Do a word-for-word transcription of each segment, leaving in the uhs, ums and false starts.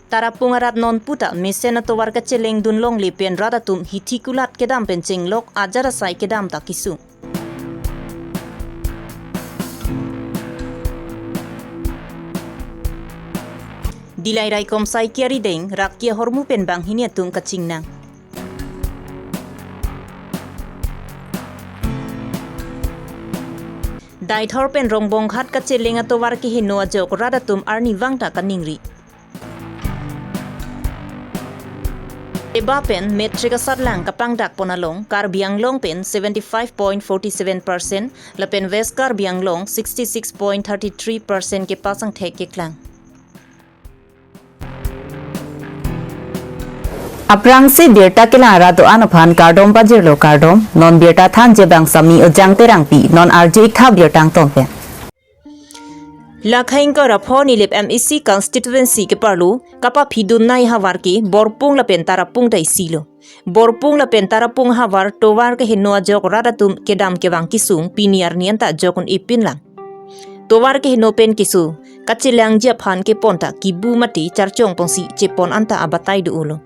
Tarapung arat nonpu ta mesen atovar kacheleng dun longle pen rat atum hithi kulat kedam pen chenglok, ajat asai kedam ta kesung. Dillai raikom sai ke-arideng, rak ke-ahormu pen banghini atum kachingnang. Deithor pen Rongbonghat kacheleng atovar keheno ajok rat atum arnivang ta kaningri. Deba pen matric asatlang kapangdak pon along Karbi Anglong pen seventy five point forty seven percent, lapen West Karbi Anglong sixty six point thirty three percent kepass angthek keklang. Aphrangsi birta kelang arat do-an aphan kardom pajirlo, kardom. Non birta thanji abang Sami Ojang Terangpi, non arju-ik tha birta angton pen. Lakhang Karapho Nilip M A C constituency keparlo kapaphidun nai havar ke Borpung lapen Tarapung ta isilo. Borpung lapen Tarapung havar tovar keheno ajok rat atum kedam kevang kesung pini arni anta jokun ipin lang. Tovar keheno pen keso kachelangji aphan kepon ta kibu mati charchong ponsi chepon anta abatai do-olo.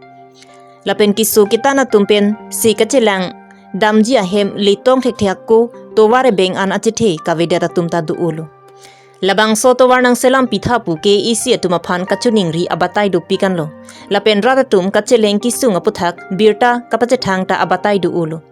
Lapen keso ketan atum pensi kachelang damji ahem letong thekthek ako tovar ebeng an achethe kavedet atum ta do-olo. Labangso tovar nangselam pitha pu K A A C atum aphan kachiningri abatai dopik anlo. Lapen rat atum kacheleng kesung aputhak birta kapachethang ta abatai do-olo.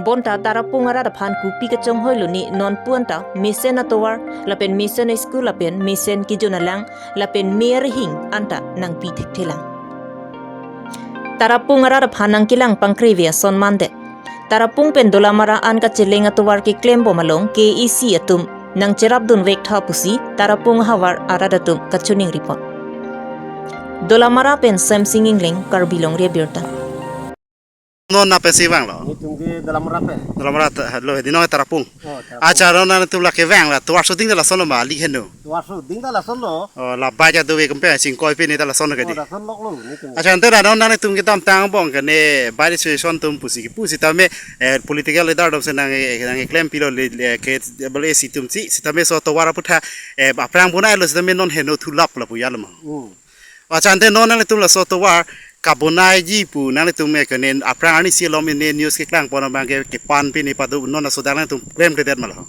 Bonta Tarapung arat aphan kopi kachonghoilo ne nonpu anta mesen atovar lapen mesen school lapen mesen kejun alang lapen me arihing anta nangpi thekthelang. Tarapung arat aphan nangkelang pangkre-ve ason mandet. Tarapung pen Dolamara an kacheleng atovar keklem bom along K A A C atum nangcherapdun vek tha pusi Tarapung havar arat atum kachiningri pon. Dolamara pen Semsing Ingleng, Karbi Longri Abirta. Non na pensi vanglo? Netum ke Dolamara pen. Dolamara ta, lo, di non Tarapung. Oh, Tarapung. Acha, non nangtum lake vang la, tovar soding ta lasonlo ma, alik heno. Tovar soding ta lasonlo. Oh, la baja do ve kempe, singkoi pe ne ta lason ke di. Oh, lason loklo, netum. Acha, ante ra non nangtum kedamtang angbong ke ne, bai session atum pusi kepu sitame, eh, political leader atum si nang, eh, nangklempilo le, le, ke, bole si atum si, sitame laso tovar aputhak, eh, aphrang bonailo sitame non heno thulap lapu ya lo ma. Hmm. Acha, ante non nanglitum laso tovar kabonaiji pu nanglitum ke ne aphrang arni si alom ne news keklang pon abang ke kepan pini padu non laso dang nanglitum klemkledet ma lo?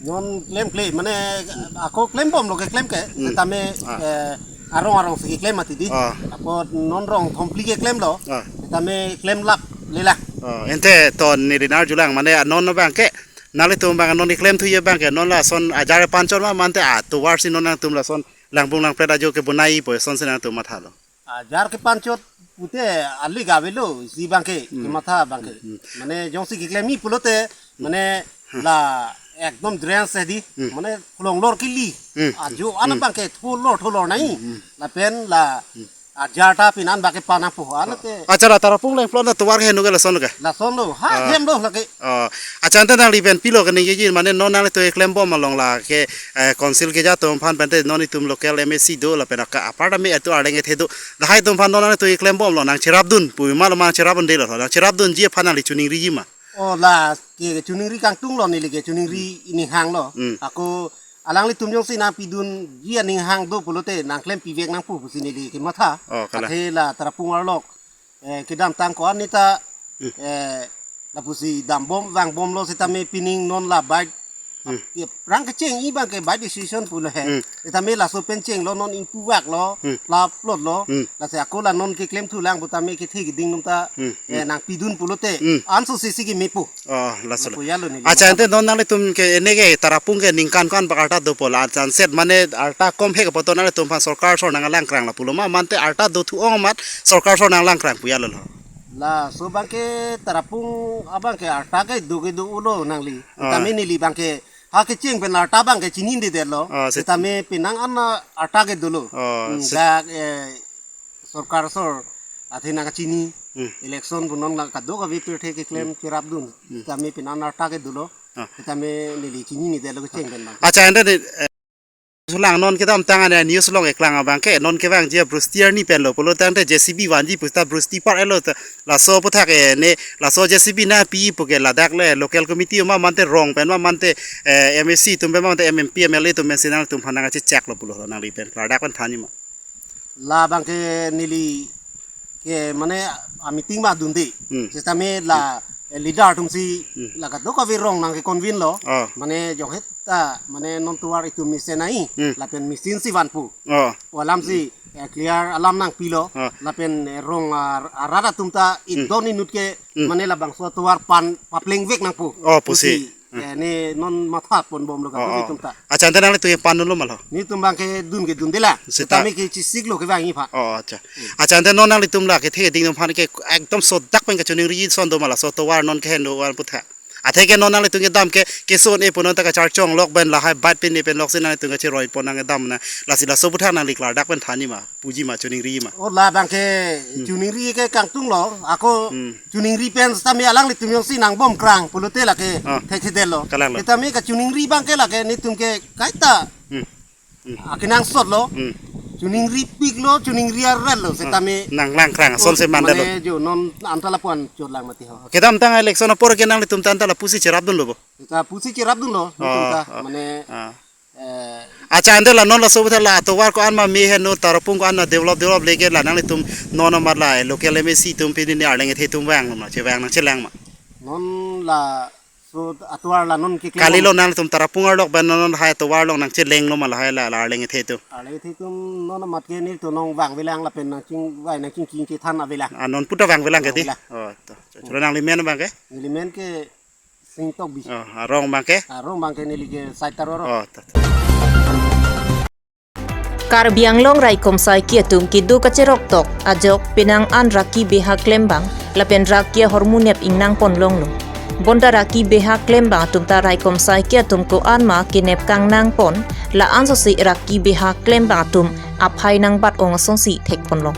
Non klemkle, mane ako klem bomlo keklem ke, Hmm. tame, Ah. eh, arong arong si keklem mati di. Ah. Ako non rong thomphli keklemlo, Ah. tame klem lap lelang. Ah, ante to ne dinar julang mane non abang ke nanglitum abang non keklem thuye abang ke non lason ajar panchot ma mante atovar si non nangtum lason langbung langpret ajo kebonai pu asonsi nangtum mathalo? Ajar kepanchot pute alik avelo isi abang ke, Hmm. kematha abang ke. Hmm. Mane jongsi keklem-i pulote, Hmm. mane la ekdom drain si di, Hmm. mane phlong lor kili. Hmm. Ajo an Hmm. abang ke tholor tholor nai. Hmm. Lapen la Hmm. ajar ta pinan abang ke panang po. Anate. Acha, la Tarapung lengplot na tovar keheno ke lason ke? Lasonlo. Ha, Ah. hemlo lake. Oh, acha, ante nangli pen pilo keningjeji mane non nanglitum keklem bom along la ke, eh, council keja atum aphan pente non itum local M A C do lapen aka apart ame etu arleng ethe do. Lahai atum aphan non nanglitum keklem bomlo nangcherapdun pu ma lo ma nangcherapdundelo nangcherapdunji aphan nangli chiningriji ma? Oh, la ke chiningri kangtunglo neli ke chiningri ining hanglo. Hmm. Ako alanglitum jongsi nangpidunji aning hang do pulote nangklem pivek nangpo pusi neli kematha. Oh, kalang. Athe la Tarapung arlok eh, kedamtang ko-an neta, Hmm. eh, lapusi dambom vangbomlo sitame pining non la bai, Hmm. eh, rang kecheng-i abang ke bai decision pulo he. Hmm. Sitame laso pen chenglo non ingpu vaklo, Hmm. laplot lo, Hmm. lasi ako la non keklem thulang putame kethe keding atum ta, Hmm. eh, Hmm. nangpidun pulote, Hmm. anso sisi kemepo. Oh, laso lo. Lapu ya lo neli Acha, mathalo. Ante non nanglitum ke ene ke Tarapung ke ningkan ko-an bak arta dopo la chanset mane arta kom he kapaton nanglitum aphan sorkar asor nanglangkrang lapulo ma mante arta dothu-ong amat sorkar asor nanglangkrang pu ya lo lo? Laso abang ke Tarapung abang ke arta ke do ke do-olo nangli. Ah. Tame neli abang ke ha kecheng pen arta abang ke chinidedetlo. Ah, se- Tame penang an arta ke dolo. Ah, Hmm, se- dak, eh, sorkar asor athe nangkachini Hmm. election pu non la kadokave pirthe keklem Hmm. cherapdun. Hmm. Tame penang arta ke dolo. Ah. Tame neli chininedetlo kecheng pen abang. Acha, ante ne, eh, Sulang non kedamtang ane news along eklang abang ke non kevangji a-Brusti arni pen lo pulo tangte J C B vanji puta Brusti par elo ta laso aputhak e ne laso J C B nangpi pu ke ladak le local committee ma mante rong pen ma mante eh, M A C atum pen ma mante M P M L A atum pen si nangtum aphan nangkachechak lo pulo nangli pen klardak pen thanji ma. Labang ke neli ke mane a meeting ma dunde. Hmm. Sitame la eh, leader atum si Hmm. la kadokave rong nangke-convene lo. Oh. Mane jong het ta mane non tovar itum mesen ai Hmm. lapen machine si vanpo. Oh. Pu alam si eh, clear alam nangpilo. Oh. Lapen eh, rong ah, arat atum ta Hmm. idon inut ke Hmm. mane labangso tovar pan paplengvek nangpo. Oh, pusi. Pusi. Hmm. Eh, ne non matha ponbomlo Oh, kadokave oh. atum ta. Accha, ante nanglitum ke pan dunlo ma lo? Netum abang ke dun ke dunde la. Sita. Sitame ke chesik lo kevangji aphan. Oh, accha. Accha, ante non nanglitum la kethe keding atum aphan ke ekdom sodak pen kachiningri ason do ma laso tovar non keheno an aputhak. Athe ke non nanglitum kedam ke keso-un-e pu non ta kacharchong lok pen lahai bat pen ne pen lok si nanglitum kacheroi pon nangkedam na. Lasi laso aputhak nangli klardak pen thanji ma, puji ma, chiningri ma. Oh, labang ke Hmm. chiningri ke kangtung lo. Ako Hmm. chiningri pen sitame alanglitum jongsi nangbom krang pulote lake Ah. thekthedetlo. Kalang lo. Sitame kachiningri abang ke lake netum ke kaita Hmm. Hmm. akenangsot lo. Hmm. Chiningripik lo, chiningri arat lo, sitame Nang langkrang, ason se Oh, mandalo. mane jo non anta lapu-an chot lang mati ho. Kedamtang election apor ke nanglitum ta anta lapusi cherap dunlo bo? Sita pusi cherap dunlo, Oh, netum ta, oh. mane, Ah. eh, Accha, ante la non laso aputhak la tovar ko-an ma me heno, Tarapung ko-an ma develop develop leke la nanglitum non amat la local M A C atum pini ne arleng ethe atum vang ma, chevang nangchelang ma. Non laso atovar la non keklem Kali lo nangtum Tarapung arlok pen non hai tovar along nangcheleng lo ma lahai la, la arleng ethe atum. Arleng ethe atum non amat ke nelitum nangvangvelang lapen nangchingvai nangchingching chethan avelang. Ah, non puta vangvelang ke di? Vangvelang. Oh, to. Choro nangli men abang ke? Neli men ke Singtokbi. Oh, arong abang ke? Arong abang ke neli ke Saitaro ro. Oh, to, to. Karbi Anglong raikom saiki atum kedo kacherok tok ajok penang an raki beha klembang lapen raki ahormu nep ingnang pon longlo. Bonta raki beha klembang atum ta raikom saiki atum ko-an ma kenep kangnang pon la-an sosi raki beha klembang atum aphai nangbat ong asonsi thek pon long.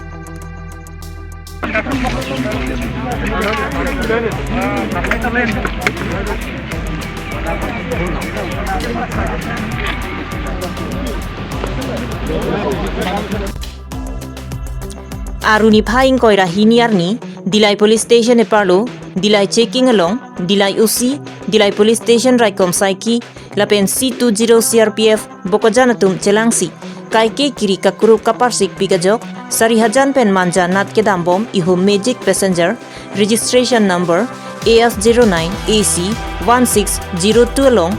Arni phai ingkoi ra hini arni, Dillai Police Station eparlo, Dillai Checking along, Dillai O C, Dillai Police Station raikom saiki, lapen C two zero C R P F Bokajan atum chelangsi kaike kiri kakuru kaparsik pik ajok Sarihajan pen Manja nat kedambom ihum magic passenger registration number A S zero nine A C one six zero two along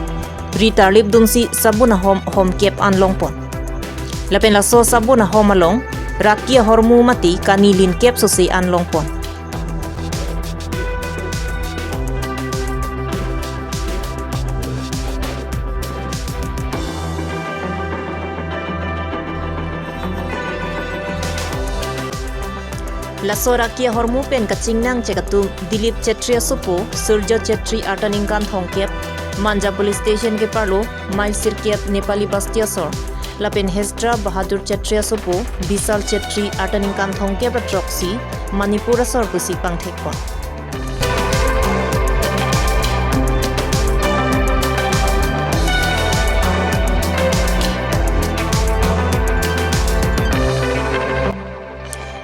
ri tarlip dunsi sabun ahom hom kep an longpon. Lapen laso sabun ahom along raki ahormu mati kani lin kep sosi an longpon. Laso raki ahormu pen kachingnang chek atum Dilip Chetri asopo, Surjo Chetri arta ningkan thomkep, Manja Police Station keparlo, mile sirkep Nepali Basti asor. Lapen Hestra Bahadur Chetri asopo, Bisal Chetri arta ningkan thomkep atroksi, Manipur asor pusi pangthekpon.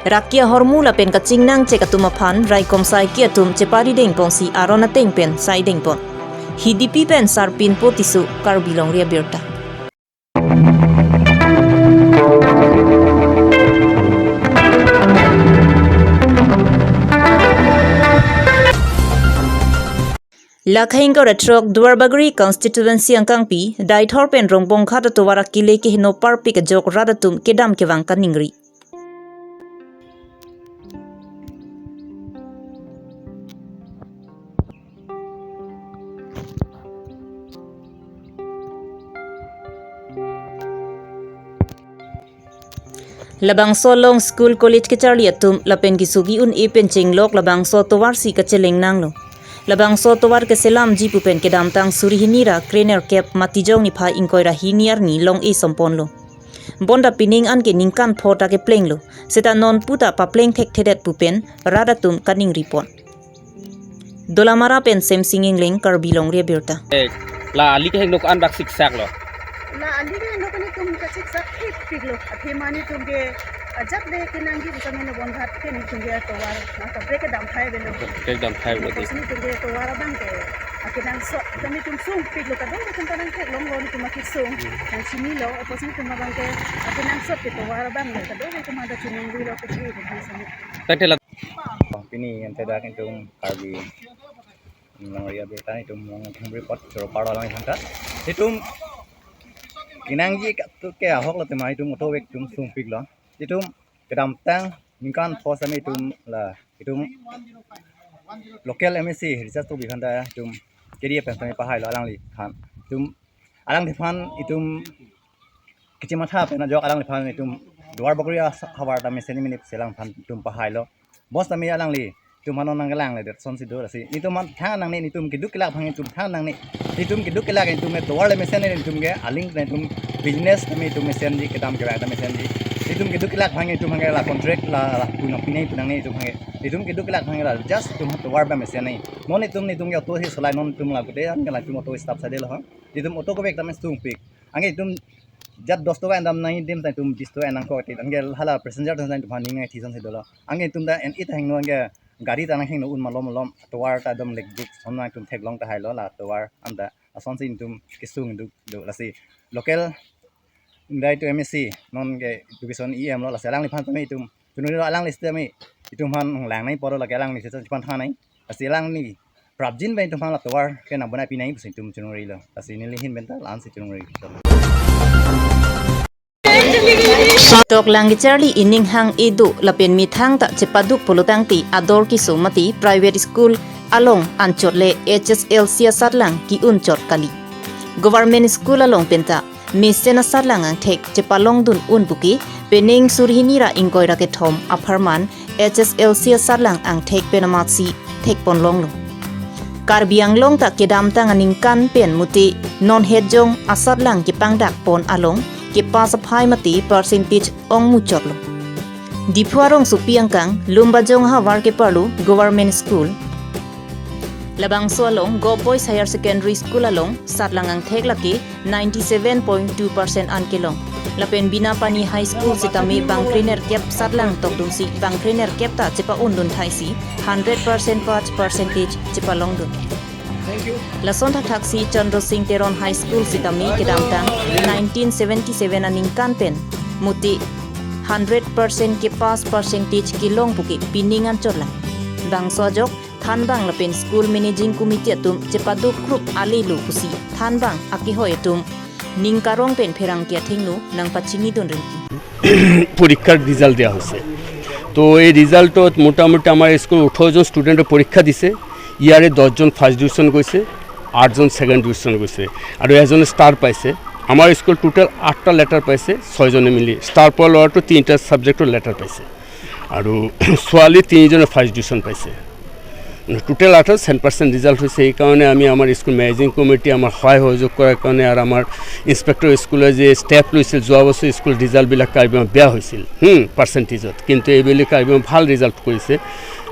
Raki ahormu lapen kachingnang chek atum aphan raikom saiki atum chepari dengponsi aron ateng pen sai dengpon. Hidipi pen Sarpinpo Tisso, Karbi Longri Abirta. Lakhang ingkoi ra throk Duarbagori constituency angkangpi, Deithor pen Rongbonghat atovar akile keheno parpik ajok rat atum kedam kevang kaningri. Labangso along school college kacharli atum lapen kesugi un-e pen chenglok labangso atovar si kacheleng nanglo. Labangso atovar keselamji pu pen kedamtang suri hini ra krenerkep Matijong niphai ingkoi ra hini arni long-e somponlo. Bonta pining an ke ningkan pho ta keplenglo. Seta non puta papleng thekthedet pu pen rat atum kaningripon. Dolamara pen Semsing Engleng, Karbi Longri Abirta. Eh, la ali kehingno ko-an bak siksak lo. La ali ke nelitum kachiksak thip piklo. Athema nelitum ke ajat le kenangji bisa mene bonhat ke nelitum ke tovar, ah, kaprek kedam thai avelo. Kaprek kedam thai avelo. Apotsi nelitum ke tovar abang ke akenangsot, nelitum sung piklo, kadokave atum ta nangtheklonglo, nelitum akesung nangchinilo. Apotsi nelitum abang ke akenangsot ke tovar abang lo, kadokave atum ta chiningri lo, kethek lo, bisa mene. Tangte la. Pini ante dak nelitum Karbi Anglong area birta nelitum Mongthang report choro paro alangliphan ta. Nelitum kenangji katu ke ahok lo tema nelitum auto vek nelitum sung piklo. Nelitum kedamtang ningkan pho sami nelitum la nelitum local M A C Richard Tokbi aphan ta nelitum K D A pen sami pahailo alangliphan. Nelitum alangliphan nelitum kachimatha pen ajok alangliphan nelitum Duar Bagori havar ta mesen mene si alangliphan nelitum pahailo. Bos tame alangli nelitum aphan nangkelang le det son si do lasi. Nelitum aphan thangnat nangne, nelitum keduk kelak abang nelitum thangnat nangne. Nelitum keduk kelak nelitum ke tovar le mesen nelitum ke aling nelitum business tame nelitum mesenji, kedam kevang ta mesenji. Nelitum keduk kelak abang nelitum aphan ke la contract la, la punang pinai punang nelitum aphan ke. Nelitum keduk kelak abang ke la just nelitum tovar abang mesen nai. Non nelitum nelitum ke auto si solai, non nelitum la gute an ke la nelitum auto staff sade lo ha. Nelitum auto kevek tame sung pik. Anke nelitum jat dos toka endam nangji adim ta nelitum bis toka en nangkok ti. Anke hala passenger ta nelitum aphan ning nai thison si dolo. Anke nelitum ta en-e ta hingno anke gari ta nanghingno un malom malom tovar ta dom lekduk son nelitum theklong tahailo la tovar anta. Lasonsi nelitum kesung duk do lasi. Local indai to M A C non ke education E M lo lasi alangliphan tame nelitum chunuri lo, alangli sitame nelitum aphan lang nai poro lake alangli sitame chiphan thangnat nai. Lasi alangli prapjin pen nelitum aphan la tovar ke nangbonai pinai pusi nelitum chunuri lo. Lasi neli ahin pen ta la-an si chunuri. Tok lang kecharli ining hang edo lapen methang ta chepaduk pulotangte ador keso mate private school along anchot le H S L C asatlang ke-un chot kali. Government school along penta mesen asatlang angthek chepalongdun un puke, penang suri hini ra ingkoi ra kethom apharman H S L C asatlang angthek pen amatsi thekponlonglo. Karbi Anglong ta kedamtang aningkan pen mute non hetjong asatlang kepangdak pon along kepass aphai mate percentage ongmuchotlo. Diphu arongsopi angkang Lumbajong havar keparlo government school. Labangso along Govt Boys Higher Secondary School along satlang angthek lake ninety-seven point two percent an kelong. Lapen Binapani High School sitame bangkre nerkep satlang tokdunsi bangkre nerkep ta chepa-undun thaisi hundred percent pass percentage chepalongdun. Lason thakthaksi Chandra Singh Teron High School sitame kedamtang nineteen seventy-seven aningkan pen mute hundred percent kepass percentage kelong puke pining anchot lang. Bangso ajok thanbang lapen school managing committee atum chepaduk krup ale lo pusi thanbang akehoi atum ning karong pen pherangke athengno nangpachinidun rinti. পৰীক্ষাৰ ৰিজাল্ট দিয়া হৈছে। তো এই ৰিজাল্টত মোটামুটি আমাৰ স্কুল ওঠৰ জন ষ্টুডেণ্টে পৰীক্ষা দিছে। ইয়াৰে দহজন ফাৰ্ষ্ট ডিভিজন গৈছে, আঠজন ছেকেণ্ড ডিভিজন গৈছে আৰু এজনে ষ্টাৰ পাইছে। আমাৰ স্কুল টোটেল আঠটা লেটাৰ পাইছে, ছয়জনে মিলি। ষ্টাৰ পোৱা ল'ৰাটো তিনিটা ছাবজেক্টৰ লেটাৰ পাইছে আৰু ছোৱালী তিনিজনে ফাৰ্ষ্ট ডিভিজন পাইছে। টোটেল আঠাইছ হাণ্ড্ৰেড পাৰ্চেণ্ট ৰিজাল্ট হৈছে। সেইকাৰণে আমি আমাৰ স্কুল মেনেজিং কমিটি আমাৰ সহায় সহযোগ কৰাৰ কাৰণে আৰু আমাৰ ইনস্পেক্টৰ স্কুলে যে ষ্টেপ লৈছিল, যোৱা বছৰ স্কুল ৰিজাল্টবিলাক কাৰ্বি আংলং বেয়া হৈছিল, হুম, পাৰ্চেণ্টেজত, কিন্তু এইবেলি কাৰ্বি আংলং ভাল ৰিজাল্ট কৰিছে।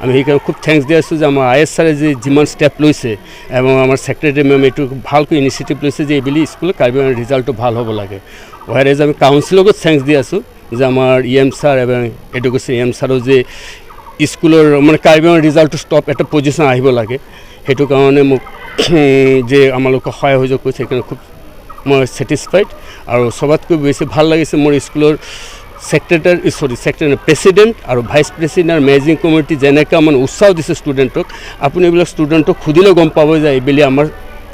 আমি সেইকাৰণে খুব থেংকছ দি আছোঁ যে আমাৰ আই এছ ছাৰে যে যিমান ষ্টেপ লৈছে এবং আমাৰ ছেক্ৰেটাৰী মেম এইটো ভালকৈ ইনিচিয়েটিভ লৈছে যে এইবেলি স্কুল কাৰ্বি আংলং ৰিজাল্টটো ভাল হ'ব লাগে। ৱেৰ এজ আমি কাউন্সিলকো থেংকছ দি আছোঁ যে আমাৰ ই এম ছাৰ এবং এডুকেশ্যন ই এম ছাৰো যে স্কুলৰ মানে কাৰ্বি আংলং ৰিজাল্টটো টপ এটা পজিশ্যন আহিব লাগে, সেইটো কাৰণে মোক যে আমালোকক সহায় সহযোগ কৰিছে, সেইকাৰণে খুব মই ছেটিছফাইড। আৰু সবতকৈ বেছি ভাল লাগিছে মোৰ স্কুলৰ ছেক্ৰেটাৰী, চৰি, ছেক্ৰেটাৰী, প্ৰেচিডেণ্ট আৰু ভাইচ প্ৰেচিডেণ্ট আৰু মেনেজিং কমিটি যেনেকৈ মানে উৎসাহ দিছে ষ্টুডেণ্টক, আপুনি এইবিলাক ষ্টুডেণ্টক সুধিলে গম পাব যে এইবেলি আমাৰ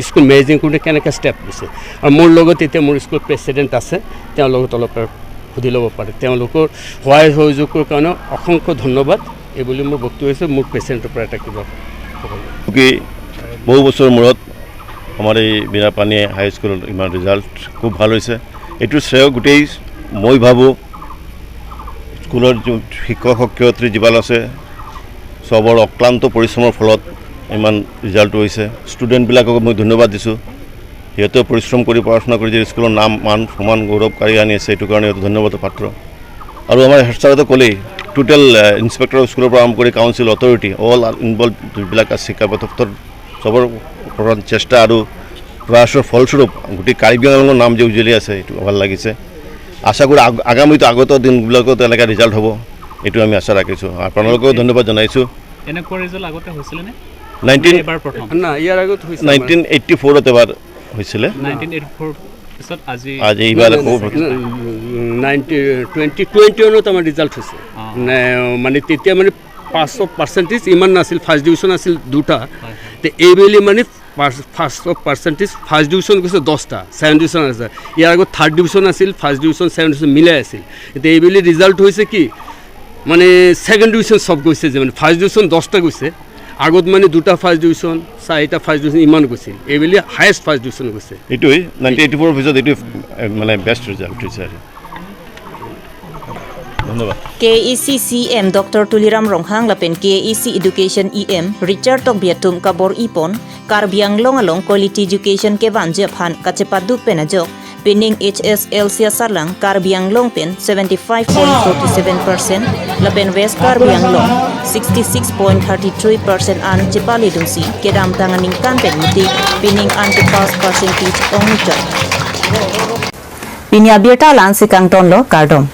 স্কুল মেনেজিং কমিটি কেনেকৈ ষ্টেপ লৈছে। আৰু মোৰ লগত এতিয়া মোৰ স্কুল প্ৰেচিডেণ্ট আছে, তেওঁৰ লগত অলপ সুধি ল'ব পাৰে। তেওঁলোকৰ সহায় সহযোগৰ কাৰণে অসংখ্য ধন্যবাদ। এই বুলি মোৰ বক্তব্য হৈছে, মোৰ প্ৰেচিডেণ্টৰ পৰা এটা কিবা ক'ব। কি বহু বছৰ মূৰত আমাৰ এই বীণাপানী হাই স্কুলৰ ইমান ৰিজাল্ট খুব ভাল হৈছে। এইটো শ্ৰেয় গোটেই মই ভাবোঁ স্কুলৰ যি শিক্ষক শিক্ষয়িত্ৰী যিমান আছে, চবৰ অক্লান্ত পৰিশ্ৰমৰ ফলত ইমান ৰিজাল্ট হৈছে। ষ্টুডেণ্টবিলাকক মই ধন্যবাদ দিছোঁ। সিহঁতেও পৰিশ্ৰম কৰি পঢ়া শুনা কৰি যে স্কুলৰ নাম, মান, সন্মান, গৌৰৱ কাঢ়ি আনি আছে, এইটো কাৰণে সিহঁতে ধন্যবাদৰ পাত্ৰ। আৰু আমাৰ হেড ছাৰেতো ক'লেই, টোটেল, এ, ইনস্পেক্টৰ স্কুলৰ পৰা আৰম্ভ কৰি কাউন্সিল অথৰিটি, অল ইনভলভ যিবিলাক আছে, শিক্ষা দপ্তৰ চবৰ ওপৰত চেষ্টা আৰু প্ৰয়াসৰ ফলস্বৰূপ গোটেই কাৰ্বি আংলঙৰ নাম যে উজ্বলি আছে, এইটো ভাল লাগিছে। আশা কৰোঁ আগ- আগামীতো আগত দিনবিলাকত এনেকুৱা ৰিজাল্ট হ'ব, এইটো আমি আশা ৰাখিছোঁ। আপোনালোকক ধন্যবাদ জনাইছোঁ। এনেকুৱা ৰিজাল্ট আগতে হৈছিলে নে? নাইনটিন এবাৰ প্ৰথম। না, ইয়াৰ আগত হৈছে আমাৰ। নাইনটিন এইটি ফ'ৰত এবাৰ হৈছিলে। নাইনটিন এইটি ফ'ৰ পিছত আজি আজি এইবাৰ আকৌ নাইনটি টুৱেণ্টি টুৱেণ্টি ওৱানত আমাৰ ৰিজাল্ট হৈছে। অ। নে, মানে তেতিয়া মানে পাছ অফ পাৰ্চেণ্টেজ ইমান নাছিল, ফাৰ্ষ্ট ডিভিজন আছিল দুটা। হয়। তে এইবেলি মানে পাছ অফ পাৰ্চেণ্টেজ ফাৰ্ষ্ট ডিভিজন গৈছে দহটা, ছেকেণ্ড ডিভিজন আছে। ইয়াৰ আগত থাৰ্ড ডিভিজন আছিল, ফাৰ্ষ্ট ডিভিজন, ছেকেণ্ড ডিভিজন মিলাই আছিল। এতিয়া এইবেলি ৰিজাল্ট হৈছে কি, মানে ছেকেণ্ড ডিভিজন চব গৈছে যে, মানে ফাৰ্ষ্ট ডিভিজন দহটা গৈছে। আগত মানে দুটা ফাৰ্ষ্ট ডিভিজন, চাৰিটা ফাৰ্ষ্ট ডিভিজন ইমান গৈছিল। এইবেলি হায়েষ্ট ফাৰ্ষ্ট ডিভিজন গৈছে। এইটোৱেই নাইনটিন এইটি ফ'ৰৰ পিছত এইটোৱে এ, মানে বেষ্ট ৰিজাল্ট হৈছে আৰু। ধন্যবাদ। K A A C C E M Doctor Tuliram Ronghang lapen K A A C Education E M Richard Tokbi atum kabor-ipon Karbi Anglong along quality education kevanji aphan kachepaduk pen ajok pining H S L C asarlang Karbi Anglong pen seventy five point forty seven percent lapen West Karbi Anglong sixty six point thirty three percent an chepaledunsi kedamtang aningkan pen mati pining an kepass percentage ongchot. Pini abirta la-ansi kangtonlo, kardom.